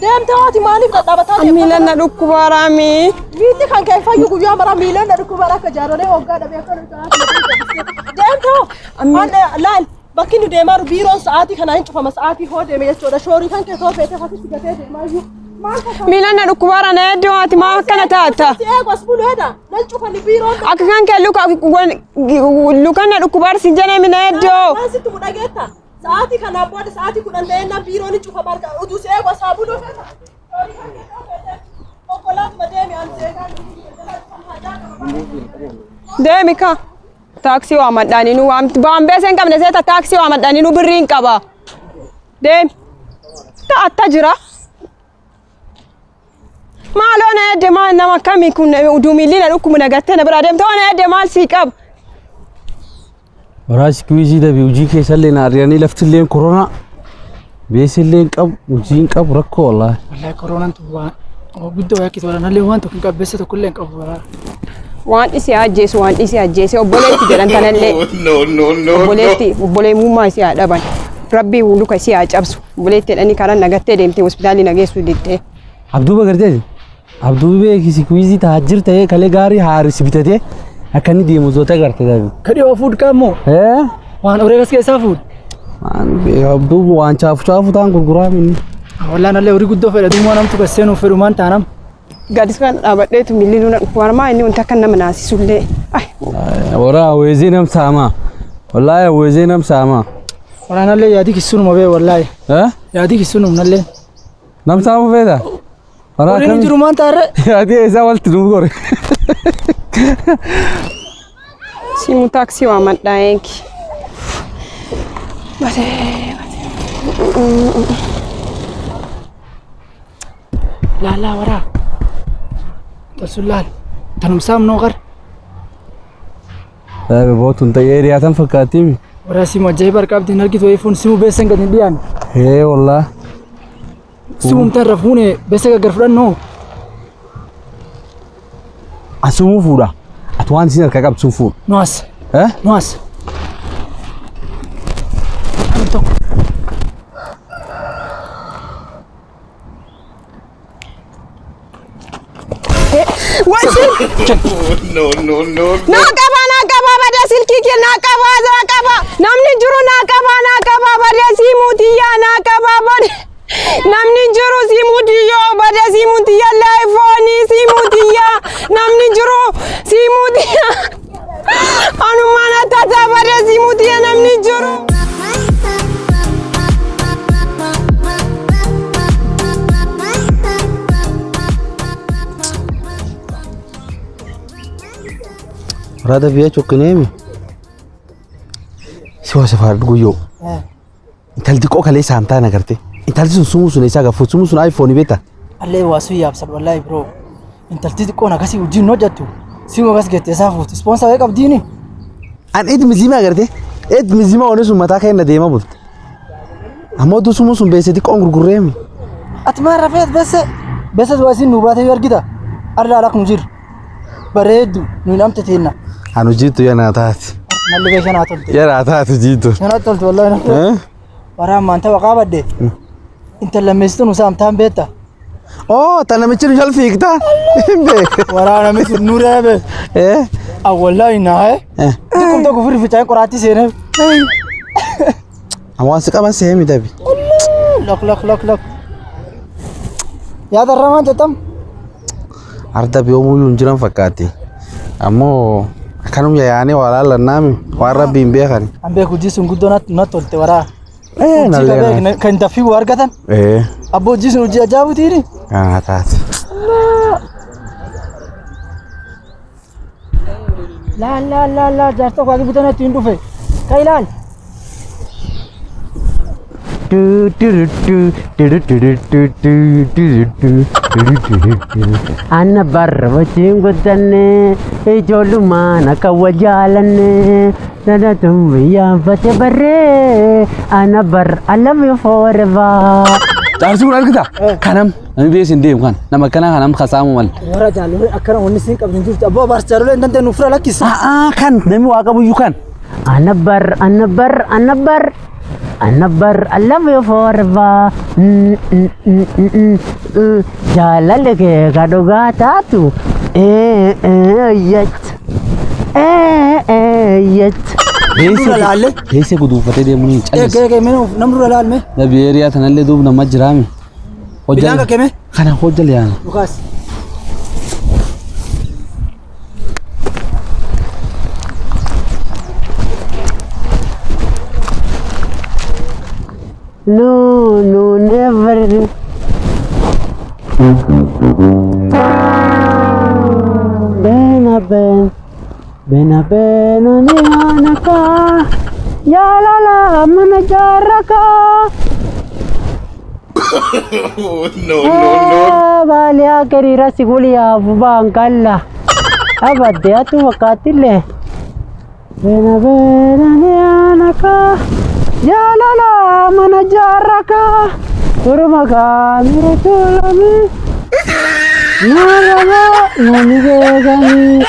Deemtee waati maaliif dhadhaabataa deemta? Miila na dhukkubaaraami. Miilli kan kee fayyu guyyaa maraa miila na dhukkubaara akka jaarolee waggaa dhabee akka nuti Deemtee hoo? Laal bakki nu deemaa jiru biiroon sa'aatii kanaa hin cufama sa'aatii hoo deeme jechuudha. Shoorii kan kee too feetee fasitti gatee deemaa iyyuu. Maal fakkaata? Miila na dhukkubaara na hedduu ati maaf akkana taata? Si eegu as bulu heda. Nan cufani biiroon. Akka kan kee luka luka na dhukkubaara si jedhame na hedduu. Waan sitti mudhageetta. Sa'aatii kanaan booda sa'aatii 10 ta'ennaan biiroon hin cufama harka utuu si eegu as haa buluu feeta. Shoorii kan kee too feetee konkolaatuma deemi an si eegaa Deemi ka. Taaksii waamadhaanii nu waamti. Baambee seen qabne seeta taaksii waamadhaanii nu birrii hin qaba. Deemi. Ta'atta jira. Maaloo na edde maal nama akkamii kun uduu miilli na dhukkubu na gattee na biraa deemte oo na edde maal sii qaba. Waraas kiwiizii dabi hojii keessallee na ari'anii laftillee koronaa beesillee hin qabu hojii hin qabu rakkoo wallaahi. Wallahi koronaan tun waan guddoo yakkitu wala waan tokko hin qabu beessa tokko illee hin qabu wala. Waan isii ajjeesu waan isii ajjeese obboleetti jedhan tanallee No, no, no, obboleetti obboleemmummaa isii haa dhaban. Rabbii luka isii haa cabsu. Obboleetti jedhanii karaa nagattee deemtee hospitaalii nageessuu diddee. Abduu bagarteeti. Abduu beekisi kiwiizii taajjir ta'ee kalee gaarii haarisi bitatee akka inni deemu zoota garte dabi. Kadhi waa fuudh qaammoo Ee? waan horii kas keessaa fuudh. Waan beeku Abduu waan chaafu chaafu ta'an gurguraa minni. Wallaan allee horii guddoo fedha dummoo namtu kas seenuu fedhu maan taanam. Gadis kan dhaabadheetu miilli nuna dhukkuba maa inni wanta akka nama naasisullee. Ay, Waraa weezee nam saamaa. Wallaahi weezee nam saamaa. Walaan allee yaadii kissunuma bee wallaahi. Eh? Yaadii kissunum nallee. Nam saamu feeta? Waraa Horiin hin jiru maan taarre. Yaadii isaa walitti nuuf gore. Simu taaksii waamadhaa eegi. Batee batee. Laalaa waraa. Tasun laal. Tanum saamnoo qar. Laabe bootun ta'ee hiriyaatan fakkaattiimi. Waraa simu ajaa'iba harka qabdi hin argitu wayii fuun simu beessa gadi hin dhiyaanne. Ee wallaa. Simumta irra fuune beessa gaggar fudhannoo. Asumuu fuudha. Ati waan isin harka qabdu sun fuudha. Nuas. Eh? Nuas. Ani tokko. No, no, no. Naa qaba naa qaba badee silkii kee naa qaba naa qaba namni jiru naa qaba naa qaba badee siimuu tiyyaa naa qaba badee namni jiru siimuu tiyyoo badee siimuu tiyyaa laayifoonii siimuu tiyyaa namni jiru siimuu tiyyaa anumaan attaataa badee siimuu tiyyaa namni jiru. Raada biyya chokkineemi. Si waa safaar guyyoo. Intalli xiqqoo kalee saamtaa na garte. Intalli sun sumuu sun eessaa gaafuu sumuu sun iPhone beektaa? Allee waa sun yaabsan wallaahi bro. Intalti xiqqoon akkasii wajjin hin hojjettu. Simu akkas geette isaa fuuti. Ispoonsaa wayii qabdiini. An it mizima garte. It mizima oni sun mataa keenna deema bulte. Ammoo tu sumuu sun beesse xiqqoon gurgurreemi. Ati maal rafeet besse? Besse waa isin nu baatee yoo argita. Arra alaq nu jiru. Bareeddu nu hin amte teenna. Anu jiittu yanaa taati. Nalli beesha naa tolte. Yanaa taati jiittu. Naa tolte wallaahi. Eh? Waraan maanta waqaa badde. Intal lammeessitu nu saamtaan beekta. Oh, ta namichi nu jal fiigta. Hin beeku. Waraana miti nu reebe. Eh? Awwallaahi naa. Eh. Xiqqum tokko firri ficaa'ee qoraattii seenee. Amma waan si qaban seemi dabi. Lok lok lok lok. Yaada irraa maal jettam? Arda biyoomuyyuu hin jiran fakkaatti. Ammoo akkanum yaa'anii waa laallannaami waan rabbi hin beekani. An beeku hojii sun guddoo natti tolte waraa. Eh, Hojii nallee ka beekne kan daffii waa argatan. Eh, Abboo hojii sun hojii ajaa'ibutiini. kana taate. Laal laal laal laal jaarsa tokko ati butan ittiin dhufe. Ka ilaal. Anna barra wajjin guddanne ijoollummaan akka wal jaalanne dhalatum biyyaanfate barree anna barra I love you forever. Jaarsi kun argita? Kanam namni biyya isin deemu kan nama akkanaa kanam kasaamu mal. Warra jaalallee akkana wanni siin qabdu hin jirtu. Abboo abaarsa jaalallee hin dandeenyu fira lakkisa. A'aa kan namni waa qabuyyuu kan. Anna barra anna barra anna barra. Ana bar I love you forever. Mm, mm, mm, mm, mm, mm. Jaalalli kee ka dhugaa taatu. Eh, eh, yet. Eh, eh, yet. Dura laalle. Beeksisa guduunfatee deemuun hin callisu. Eegee eegee mee nam dura laalme. Nabi eeriyaa tanallee duub nama jiraame. Bishaan qaqqeme. Kana hojjal yaana. Lukaas. No, no, never. Bena ben, bena bena nianaka, ya la la mana jaraka. No, no, no. Baaliyaa gariira si guliyaa baankalla. Abadde atu wakkaatille. Bena bena nianaka, ya la la mana jaraka. Duruma kaamira tulami. Nalala nani beegani.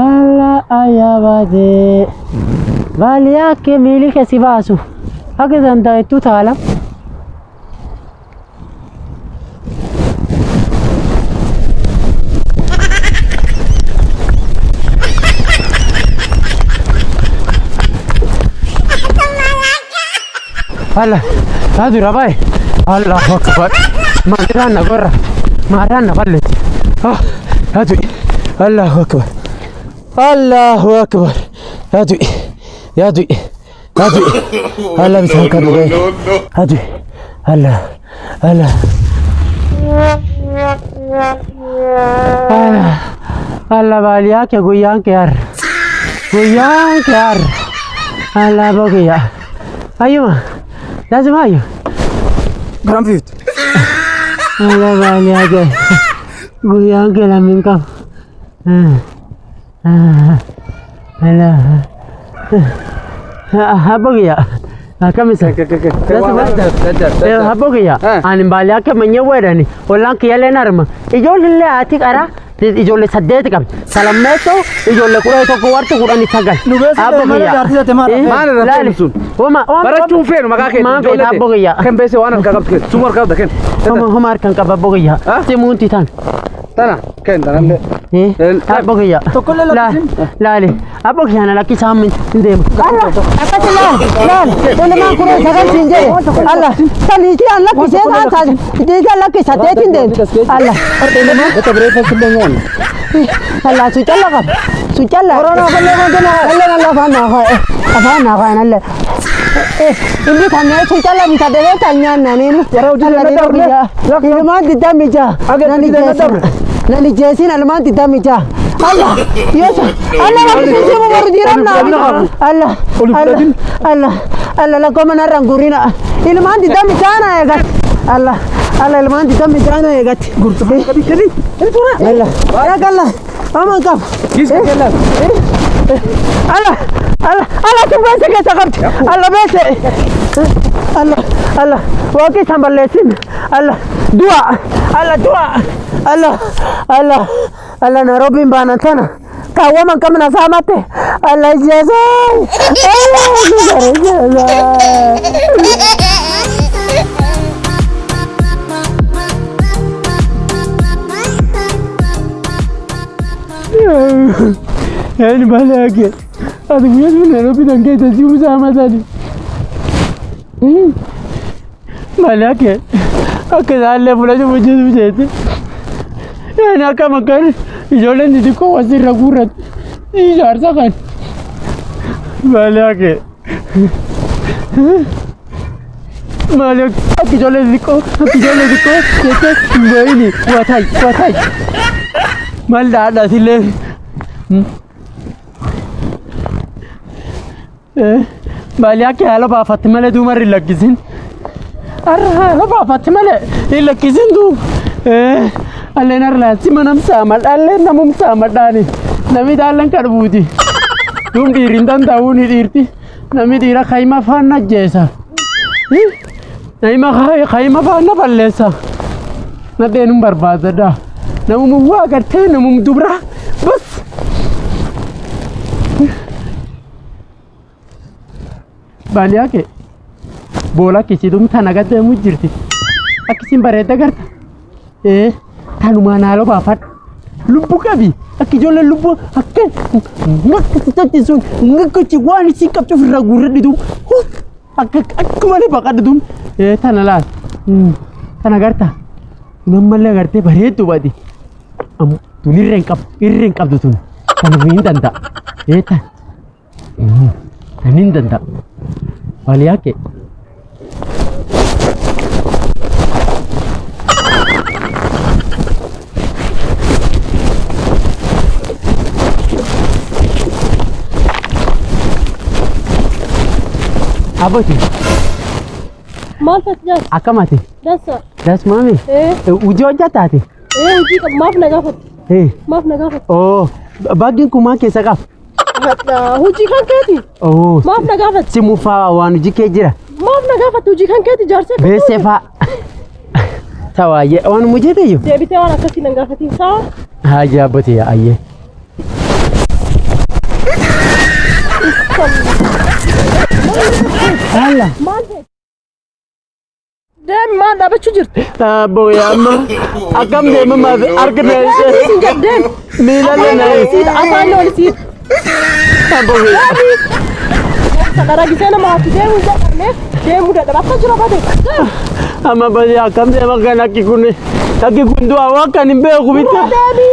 Alla ayabade. Baaliyaa kee miilli kee si baasu. Akka danda'ettu taala. Allah, taa dura baay'ee. Allahu akbar. Maarraan na gorra. Maarraan na balleetti. Ah, haa du'i. Allahu akbar. Allahu akbar. Yaa du'i. Yaa du'i. Yaa du'i. Allah bishaan kan No, dhugee. no, no. Haa du'i. Allah. Allah. Ah, Allah baaliyaa kee guyyaan kee har'a. Guyyaan kee har'a. Allah bogiyya. Ayyuma. Lazima ayyu. Garam fiitu. Allah baaliyaa kee. Guyyaan kee lammiin qabu. Allah. Abbo kiyya. Akkamisa? Abbo kiyya. Ani baaliyaa kee manyee weedhani. Ollaan kiyyallee arma. Ijoollee haati qara. Ijoollee saddeeti qabdi. Salammeessoo ijoollee 11 wartu 19. Nu beeksisa Abbo malee kiyya. jaartii taate maal rafee? Maal irra Laali. feenu sun? Homa Barachuun feenu maqaa keetiin Maan feeta abbo kiyya. Kan beese waan harkaa qabdu kenn. Suma harkaa qabda kenn. Homa homa harkaan qaba abbo kiyya. Ah? Simuunti tan. Tana kenn tanallee. Abbo kiyya. Tokkollee lakkisin. Laali. Abbo kiyya na lakkisaa hin deemu. Allah akkasi laali laali. Ilmaan 19 siin jedhe. Allah saniitii an lakkisee taan niitii an lakkisa saddeetiin deemti. Allah. Allah su calla qaba. Su calla. Corona kollee kontona kollee Allah afaan naa ka'e. Afaan naa ka'e nalle. Inni kan su calla bitadhee kan nyaannaniinu. Ilmaan 26. Nani jeesin. Nani jeesin ilmaan 26. Allah. Yesu. Allah rabbi simu baru jiran na. Allah. Allah. Allah. Allah lakkoo manarraan gurina. Ilmaan 26 na eegatti. Allah. Allah ilmaan 26 na eegatti. Allah. Allah. Aman qab. Allah. Allah. Allah tu beese keessa qabdi. Allah beese. Allah. Allah. Waaqni isaan balleessin. Allah. Du'a. Allah du'a. Allah. Allah. Allah Nairobiin baanan tana. Kaawwaman qabna saamate. Allah jeesay. Allah jeesay. Yaani baala yake. Ati guyyaa sun Nairobi tan keessa si'u saamatani. Baala yake. Akka isaallee fudhachuu hojjetu jeete. Yaani akka makkaan ijoolleen xixiqqoo wasirra guurratti ijaarsa kan. Baala yake. Maali akka ijoollee xixiqqoo akka ijoollee xixiqqoo jettee hin boo'ini wataay wataay. Maal dhaadhaatillee. Baali akka haala baafatti malee duumarri hin lakkisin. Arra haala baafatti malee hin lakkisin duub. Alleen arlaatti manam saamadha alleen namum saamadhaani. Namni daallan kadhuuti. Duum dhiirri hin danda'uu ni dhiirti. Namni dhiira kayima afaan ajjeesa. Nama kayima afaan na balleessa. Nadheenum barbaadadha. Namum waa gartee namum dubra. Bas. Baaliyaa kee. Boola akkasii duum tana gad deemu jirti. Akkasiin bareedda garta. Ee tanumaan haaloo baafadhu. Lubbu qabi. Akka ijoolleen lubbu akka akka tattisuun akka waan isin qabdu ofirraa guurradhu duum. Akka akka malee baqadhu duum. Ee tana laal. Tana garta. Nammallee agartee bareeddu baati. Tun irree hin qabdu. Irree hin qabdu tun. Kan hin danda'a. Ee tan. Kan hin danda'a. Waliyaake. Aboti. Maal feeti jaarsa? Akkam ati? Dansa. Das maami? Ee. Hojii hojjetaati? Ee hojii qaba. Maaf na gaafatte? Eh. Maaf na gaafatte? Oh, baaggiin kun maal keessa qaba? Hojii kan keeti. Oh. Maaf na gaafatte? Si mufaa waan hojii kee jira. Maaf na gaafatte hojii kan keeti jaarsee? Beessee faa. Tawaayyee waan hojjete iyyuu. Deebitee waan akkasii nan gaafatiin saa. Haajii abbootii ayyee. Alla. Maal feeti? Deemi maal dhaabachuu jirti? Abboo amma akkam deema maaf harka na Deemi siin jedhe deemi. Miila na Siit afaan ol siit. Abboo. Sadara gisee nama haati deemuu jedhamee deemuu dadhaba akka jira bade. Amma badi akkam deema kan akki kun akki kun du'a waan kan hin beeku bitta. Deemi.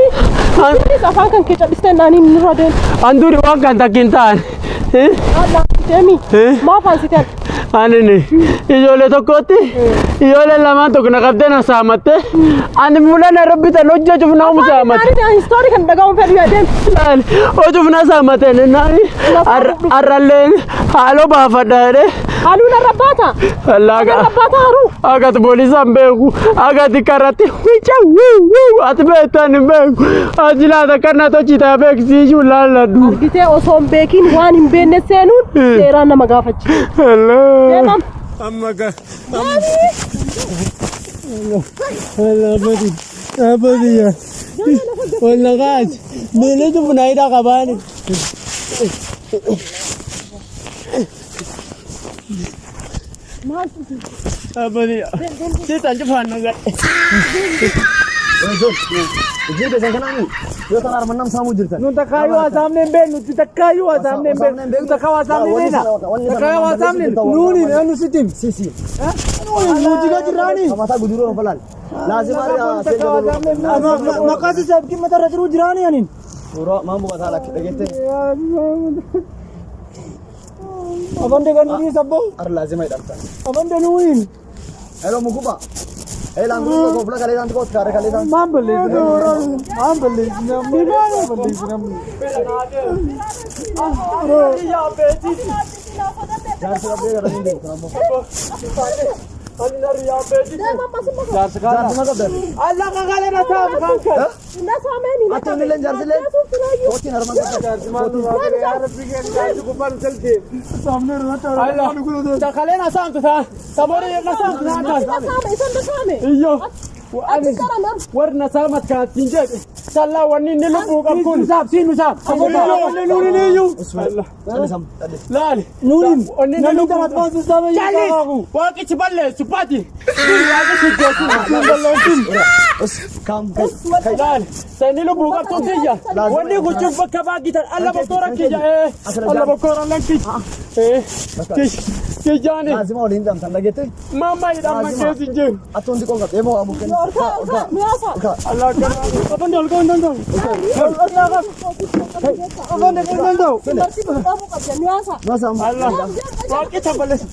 Kunis afaan kan kee cadhistee naanii nurra deemi. An duri waan kan takki hin ta'an. Deemi. Maaf haasite? Anini ijoollee tokkotti ijoollee lamaan tokko na qabdee na saamatte ani fuula na rabbitan hojjechuuf na umu saamatte. Naanii istoorii kan dhaga'uun fedhu yaa deemi. Laali hojuuf na saamatte naani arralleen haaloo baafadha jedhee. Haaluu narra baata. Laaga. Narra baata haruu. Agat boolisaan beeku agati karratti wica wuu wuu ati beektan hin beeku ati laata kana tochitaa beeksiisuu laalladhu. Argitee osoo hin beekiin waan hin beekne seenuun seeraan nama gaafachiisa. Deemam. Amma ga. Abadi abadi ya. Walla gaas miila cufunaa hidhaa qabaani. Abadi sitan cufaan nagaa. Hojii keessan kanaani yoo tan armannam saamuu jirtan. Nun takkaayyuu hasaamne hin beeknu nuti takkaayyuu hasaamne hin beeknu nu takkaa hasaamne hin beekna takkaa hasaamne Nuuni eenyu sitti him? Si si. Nuuni nuti ga jirraani. Mataa guduruu of laal. Laazima Maqaa si saabki mata irra jiru jiraani anin. Suuraa maan buqataa lakki dhageette. Afaan deegan nuuni sabbo. Ar laazima hidhamta. Afaan deenuun. Hello mukuba. Hey laangu kofla kalee daan ko kare kalee daan. Maan balleessi maan balleessi namni maan balleessi namni. Jaarsi rabbee gara hin deemu kanammoo. Jaarsi ma qabdan? Allah kakale na saam kan kan. Na saamee Ati onnilleen jaarsillee? Kootiin harma qabdan. Takale na saam ta sabore na saam ta Na saame isan na saame. Iyyo. Ati kara nam. Warri na saamat kan ittiin jedhe. Sallaa wanni inni lubbuu qabu kun. Nusaaf siin nusaaf. Nuuni iyyuu. Laali. Nuuni. Onni inni Namni lubbuu tan advance saame Jallis. Waaqichi balleessu baati. Waaqichi jeesu. Kam Laali. Sanni lubbuu qabtu kiyya. Wanni gochuuf bakka baaggitan alla bokkoora kiyya. Alla bokkoora lan kiyya. Kiyyaani. Laazima waliin hidhamtan dhageette. Mamma hidhamman keessa hin jiru. Ati hundi qofa deemoo abu kenna. Olkaa olkaa miyaasa. Allah kana. Afaan olkaa hin danda'u. Afaan hin danda'u. Dubartii dhabuu qabda miyaasa. Masa Allah. Waaqicha balleessu.